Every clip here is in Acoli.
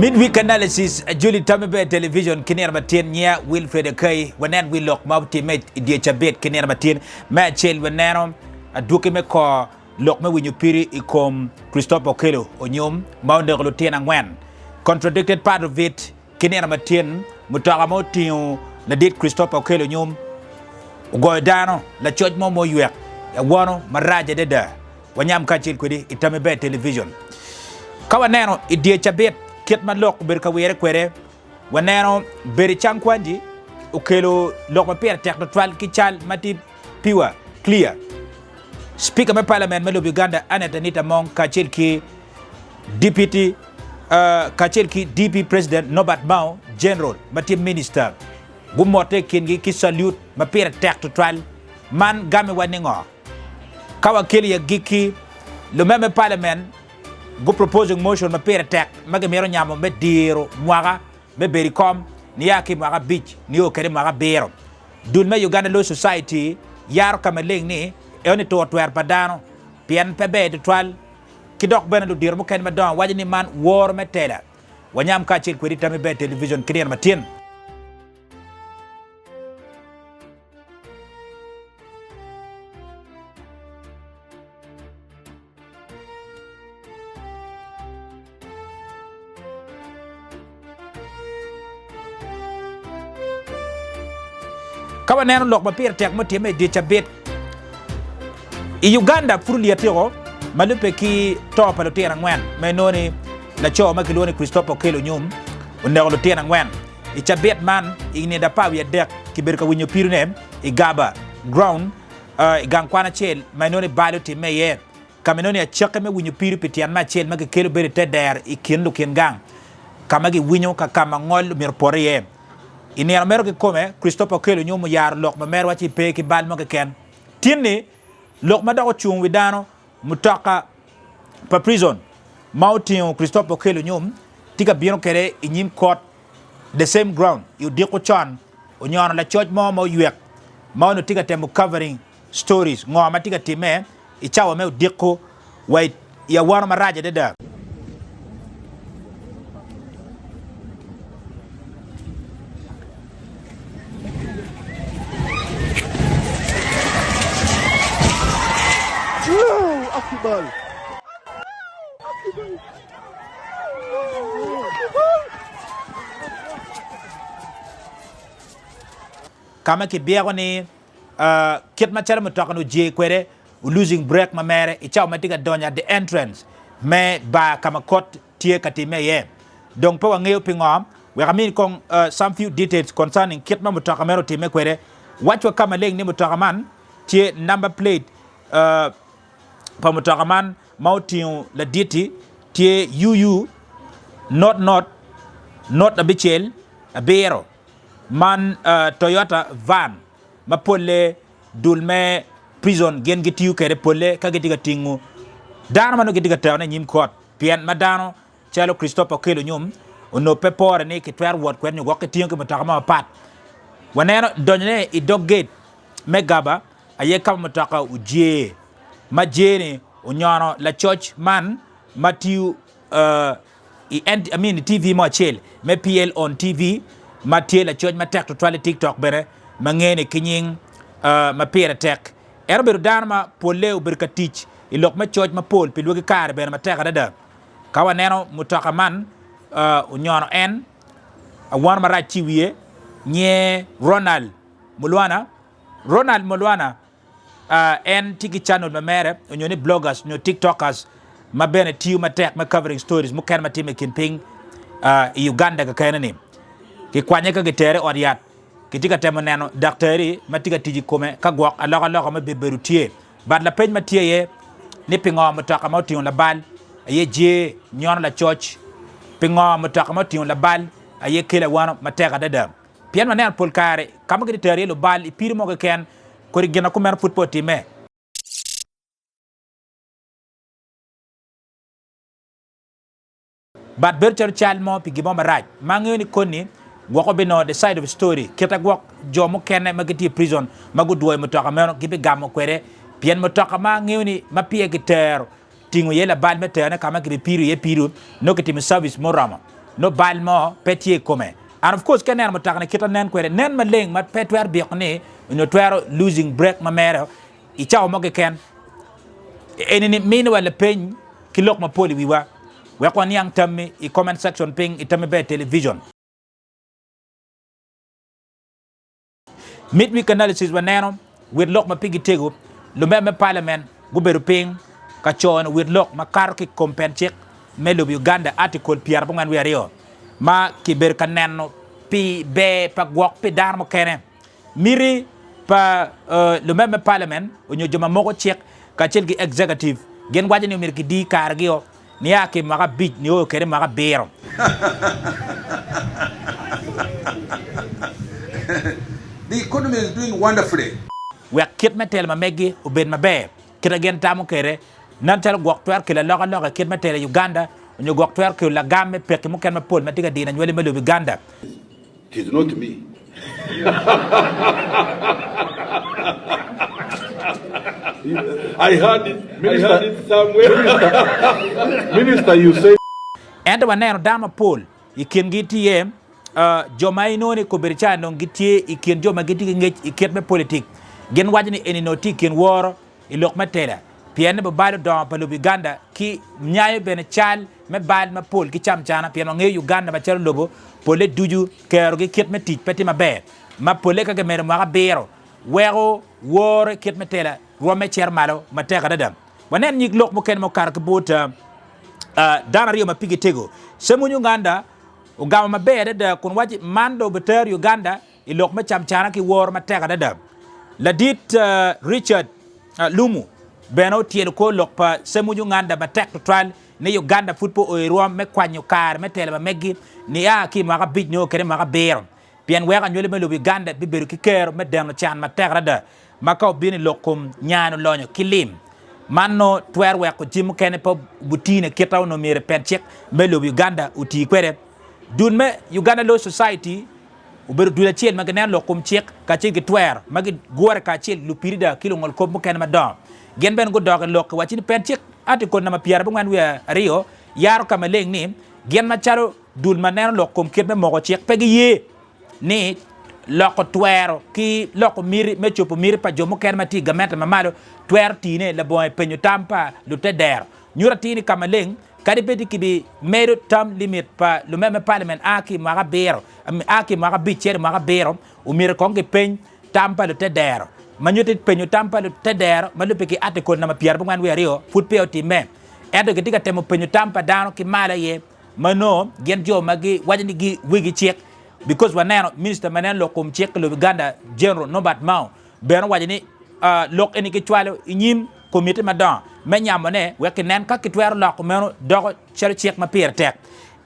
Midweek Analysis, Julie Tammy Bear Television ki nino matin nyiya Wilfred Akai wanen wi lok ma otimme i dye cabit ki nino matin. Me acel waneno adwoki me kor lok me winyo piri i kom Christopher Okello Onyum ma oneko lutino angwen. Contradicted part of it Ki nino matin, mutoka ma otingo ladit Christopher Okello Onyum ogoyo dano lacoc mo ma oywek i awono marac adada. Wanyam kacel kwedi i Tammi Ber Television. Ka waneno i dye cabit kit ma lok obedo ka wire kwede, waneno bedo i Cangkwanji okelo lok ma pire tek tutwal ki cal ma tye pure, clear. Speaker me Parliament me lobo Uganda Annet Anita Among kacel ki Deputy kacel ki DP President Norbert Mao, General ma tye Minister gumotte i kingi ki salute ma pire tek tutwal. Man gamiwa ningo? Ka wakelo i agikki, lumemba me Parliament gu proposing motion ma pire tek ma gimito nyamo me diro mwaka me bedo i kom nia ki i mwaka abic nio kede mwaka abiro. Dul me Uganda Law Society yaro ka maleng ni eno ni turo twero pa dano pien pe ber tutwal ki dok bene ludito mukene madongo waco ni man woro me tela. Wanyam kacel kwedi Tammy Bear Television ki nino matin. Ka waneno lok ma pire tek mutimme i dye cabit i Uganda, pud olyetiko ma lubbe ki to pa lutino angwen ma inongo ni laco ma kilwongo ni Christopher Okello Onyum oneko lutino angwen i cabit man i nino apar wiye adek kibedo ka winyo pidone i Gaba Ground i gang kwan acel ma inongo ni bal otimme iye. Ka ma inongo ni acakki me winyo pido pi tyen me acel ma kikelo bedo i te dero i kin lukin gang, ka ma giwinyo ka ka ma ngol myero opot iye. I nino meno kikome, Christopher Okello nyom oyaro lok ma mere wacci pe ki bal mo keken. Tin-ni, lok ma dok ocungo wi dano, mutoka pa prison ma otingo Christopher Okello nyom tye ka bino kwede i nyim kot the same ground i odiko con onyono lacoc mo ma oywek ma onongo tye ka temo covering Stories, Ngo ma tye ka timme i cawa me odiko wa i awano marac adada? Ka ma kibyeko ni Kit macalo mutoka-ni oje kwede, losing brake ma mere i cawa ma tye ka donyo at the entrance me bar ka ma kot tye ka timme iye. Dong pe wangeyo pingo. Wek amini kong some few details concerning kit ma mutoka meno otimme kwede. Wacwa ka maleng ni mutoka man tye number plate pa mutoka man ma otingo ladit-ti tye UU not not not abicel abiro. Man Toyota van ma polle dul me prison gin gitiyo kwede polle ka gitye ka tingo dano ma nongo gitye ka terone i nyim kot pien ma dano calo Christopher Okello Onyum onongo pe pore ni kitwero wot kwede nyo gwok kitingo ki mutoka mo mapat. Waneno donyone i dog gate me Gaba aye ka ma mutoka ojee ma jee-ni onyono lacoc man ma tiyo I I TV mo acel me PL on TV ma tye lacoc matek tutwal i TikTok bene ma ngene ki nying ma pire tek. En obedo dano ma polle obedo ka tic i lok me coc mapol pi lwagi kare bene matek adada. Ka waneno mutoka man onyono en awano marac ci i wiye nye Ronald Mulwana. Ronald Mulwana En tye ki channel ma mere onyo ni bloggers nyo tiktokers ma bene tiyo matek me covering stories mukene ma timme i kin piny i Uganda kakene ni. Kikwanye ka gitere i ot yat kitye ka temo neno daktari ma tye ka tic i kome ka gwok alokaloka me bedo tye. But lapeny ma tye aye ni pingo mutoka ma otingo labal aye jee nyono lacoc? Pingo mutoka ma otingo labal aye kelo awano matek adada? Pien waneno pol kare ka ma gitye tero iye lubal i pido mo keken, kodi gin ma kumeno pud pe otimme. But bedo calo cal mo pi gin mo marac ma angeyo ni koni gwok obinongo the side of story kite gwok jo mukene ma gitye i prison ma gudwoyo mutoka meno gibigamo kwede pien mutoka ma angeyo ni ma peya kitero tingo iye labal me terone ka ma kibipido iye pido nongo kitimo service muromo. Nongo bal mo pe tye i kome. And of course ka ineno mutoka ni kite nen kwede nen maleng ma pe twero byeko ni onyo twero losing break ma mere i cawa mo keken. Eni ni mini wa lapeny ki lok mapol i wiwa wek waniang tammi i comment section piny i Tammi Ber Television. Midweek Analysis Waneno wit lok ma pigi tego, Lumemba me Parliament gubedo piny ka cono wit lok ma kato ki kom pen cik me lobo Uganda Article 92 ma kibedo ka neno pi ber pa gwok pi dano mukene. Miti pa lumemba me Parliament onyo jo ma moko cik kacel ki Executive gin waco ni omyero kidii karegi-o nia ki mwaka abic nio kede mwaka abiro. The economy is doing wonderfully. Wek kit me telo ma meggi obed maber, kit ma gin tamo kwede, nen calo gwok twero kelo alokaloka i kit me telo i Uganda, onyo gwok twero kelo lagam me pekki mukene mapol ma tye ka dino anywali me lobo Uganda. It is not me. I heard it, I heard it somewhere. Minister, you say. Ento waneno dano mapol, i kingi tye iye jo ma inongo ni kobedo ca dong gitye i kin jo ma gitye ki ngec i kit me politik. Gin waco ni eni nongo tye i kin woro i lok me tela pien ni bubalo dongo pa lobo Uganda ki nyayo bene cal me bal mapol ki camcana pien wangeyo Uganda macalo lobo pole ducu kerogi kit me tic pe tye maber ma pole ka gimedo mwaka abiro weko woro i kit me tela rwomme cito malo matek adada. Wanen nyig lok mukene ma okato ki bot dano aryo ma pigi tego. Semunyu Uganda ogamo maber adada kun waci man dong obitero Uganda i lok me camcana ki woro matek adada. Ladit Richard Lumu bene otyelo kor lok pa Semuju Nganda matek tutwal ni Uganda pud pe oyo rwom me kwanyo kare me telo ma meggi nia ki i mwaka abic nio kede mwaka abiro pien weko anywali me lobo Uganda bibedo ki kero me deno can matek adada ma ka obino i lok kom nyano lonyo ki lim. Man nongo twero weko jami mukene pe obutine kita onongo myero pen cik me lobo Uganda oti kwede. Dul me Uganda Law Society Obedo dul acel ma gineno lok kom cik kacel ki twero ma gigure kacel lupirida ki lungolkop mukene madongo. Gin bene gudok i lok kiwaci ni Pen Cik Artikol namba pyerabongwen wiye aryo yaro ka maleng ni gin macalo dul ma neno lok kom kit me moko cik pe giye ni loko twero ki loko miti me cobo miti pa jo mukene ma tye i gamente ma malo twero tine labongo penyo tam pa lutedero. Nyuto atir ni ka maleng Kadi bed ni kibimedo term limit pa lumemba me palimen a ki i mwaka abiro, a ki i mwaka abic cito i mwaka abiro, omyero kong kipeny tam pa lutedero. Ma nyutti penyo tam pa lutedero ma lubbe ki Article namba pyerabongwen wiye aryo pud peya otimme. Ento gitye ka temo penyo tam pa dano ki malo aye ma nongo gin jo ma giwaco ni gi wegi cik because waneno Minister ma neno lok kom cik i lobo Uganda General Norbert Mao bene owaco ni lok eni kicwalo i nyim komiti madongo me nyamone wek kinen ka kitwero loko meno doko calo cik ma pire tek.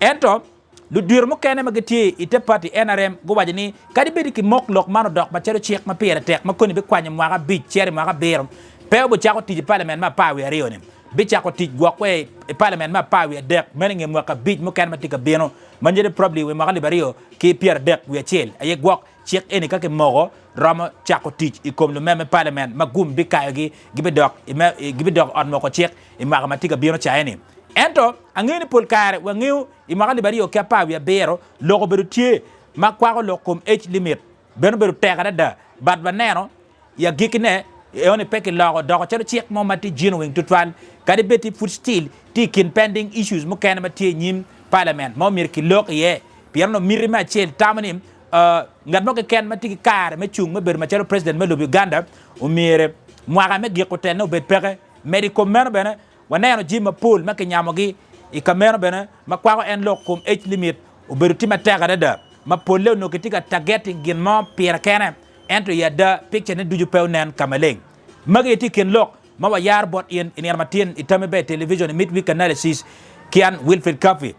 Ento, ludito mukene ma gitye i te pati NRM guwaco ni kadi bed ni kimok lok man odok macalo cik ma pire tek ma koni bikwanyo mwaka abic cito i mwaka abiro, pe obicako tic i palamen me apar wiye aryo-ni. Bicako tic gwok wa i palamen me apar wiye adek meno i nge mwaka abic mukene ma tye ka bino ma nyuto ni probably wi mwaka alip aryo ki pyeradek wiye acel aye gwok Cik eni ka kimoko, romo cako tic i kom lumem me palamen ma gum bikayogi gibidok i gibidok i ot moko cik i mwaka ma tye ka bino ca-ni. Ento, angeyo ni pol kare wangeyo i mwaka alip aryo ki apar wiye abiro lok obedo tye ma kwako lok kom age limit bene obedo tek adada but waneno I agikkine, eoni pe kiloko doko calo cik mo ma tye genuine tutwal, kadi bed ti pud still tye i kin pending issues mukene ma tye i nyim Parliament ma omyero kilok iye. Pien onongo miti me acel tamo ni ngat mo keken ma tye ki kare me cung me bedo macalo President me lobo Uganda omyere mwaka me giko telone obed peke. Medo i kom meno bene, waneno jami mapol ma kinyamogi i ka meno bene ma kwako en lok kom age limit obedo tye matek adada ma polle onongo kitye ka targeting gin mo pire kene. Ento i ada, pikca-ne ducu pe onen ka maleng. Magi aye tye i kin lok ma wayaro bot in i nino matin i Tammi Ber Television i Midweek Analysis ki an Wilfred Coffey.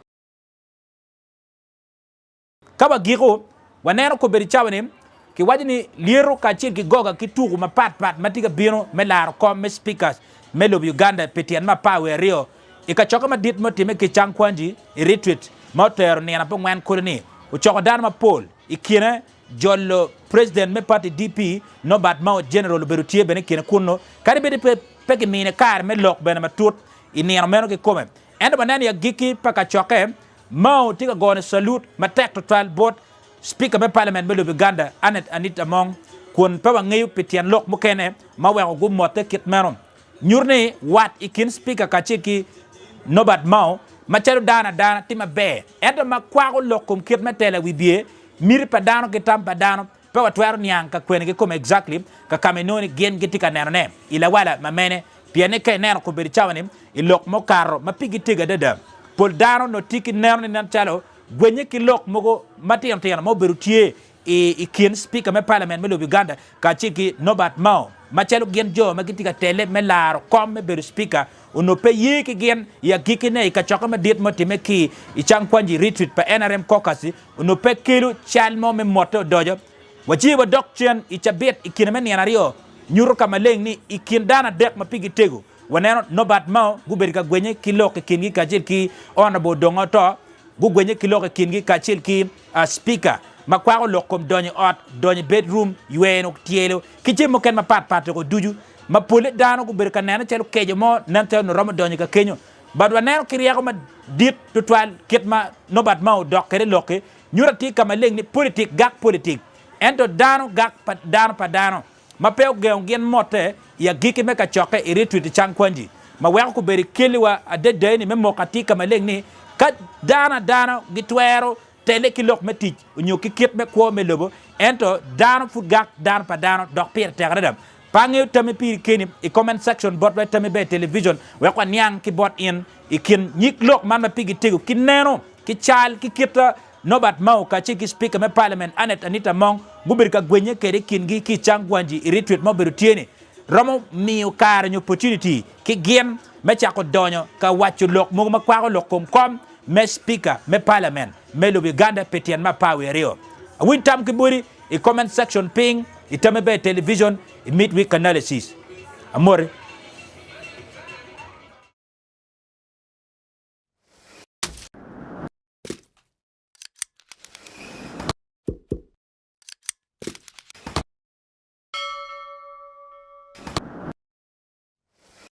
Ka wagiko, waneno kobedo cawa-ni kiwaco ni lyeto kacel ki goga ki tuku mapat pat ma tye ka bino me laro kom me Speakers me lobo Uganda pi tyen me apar wiye aryo i kacokke madit ma otimme ki Cangkwanji i Retreat ma otero nino abongwen kulu-ni ocoko dano mapol i kine Jolo President me party DP, Norbert Mao General obedo tye bene i kine kunnu, kadi bed ni pe kimine kare me lok bene matut i nino meno kikome. Ento waneno i agikki pa kacokke, Mao tye ka gono salut matek tutwal bot Cipika me Palamen me lobo Uganda, Annet Anita Among, kun pe wangeyo pi tyen lok mukene ma oweko gumotte kit meno. Nyuto ni wat i kin Cipika kacel ki Nobert Mao macalo dano adana tye maber, ento ma kwako lok kom kit me tela wibye, miti pa dano ki tam pa dano, pe watwero niang ka kwene kikome exactly ka kama inongo ni gin gitye ka nenone i lawala ma mene. Pien ni ka ineno kobedo cawa-ni i lok mukato ma pigi tego adada, pol dano onongo tye ki neno ni nen calo gwenye ki lok mogo matino tino ma obedo tye i i kin Speaker me Parliament me lobo Uganda kacel ki Norbert Mao macalo gin jo ma gitye ka tele me laro kom me bedo Speaker onongo pe ye ki gin i agikkine i kacokke madit ma otimme ki i Changkwanji Retreat pa NRM Caucus onongo pe kelo cal mo me motte odoco. Wace wadok cen i cabit i kine me nino aryo nyuto ka maleng ni i kin dano adek ma pigi tego waneno Norbert Mao gubedo ka gwenye ki lok i kingi kacel ki Honourable Odonga Oto gugwenye ki lok i kingi kacel ki Speaker ma kwako lok kom donyo i ot, donyo i bedroom, yweno tyelo ki jami mukene mapat pat woko ducu ma pole dano gubedo ka nene calo keco mo nen calo onongo romo donyo ka kenyo but waneno ki ryeko madit tutwal kit ma Norbert Mao odok kwede lok-ki Nyuto atir ka maleng ni politik gak politik, ento dano gak pa dano pa dano, ma pe ogengo gin motte i agikki me kacokke i retreat i Cangkwanji, ma weko kobedo keliwa adada-ni me moko atir ka maleng ni ka dano adana gitwero tele ki lok me tic onyo ki kit me kwo me lobo, ento dano pud gak dano pa dano dok pire tek adada. Pe angeyo tammi piri keni i comment section bot wa tammi bene i television wek waniang ki bot in i kin nyig lok man ma pigi tego ki neno ki cal ki kit Norbert Mao kacel ki Speaker me Parliament Annet Anita Among gubedo ka gwenye kede i kingi ki i Changwanji i retreat ma obedo tye ni romo miyo kare nyo opportunity ki gin me cako donyo ka waco lok mogo ma kwako lok kom kom me Speaker me Parliament me lobo Uganda pi tyen me 12. Awiny tam ki boti i comment section piny i Tame Ber Television i Midweek Analysis. Amoti.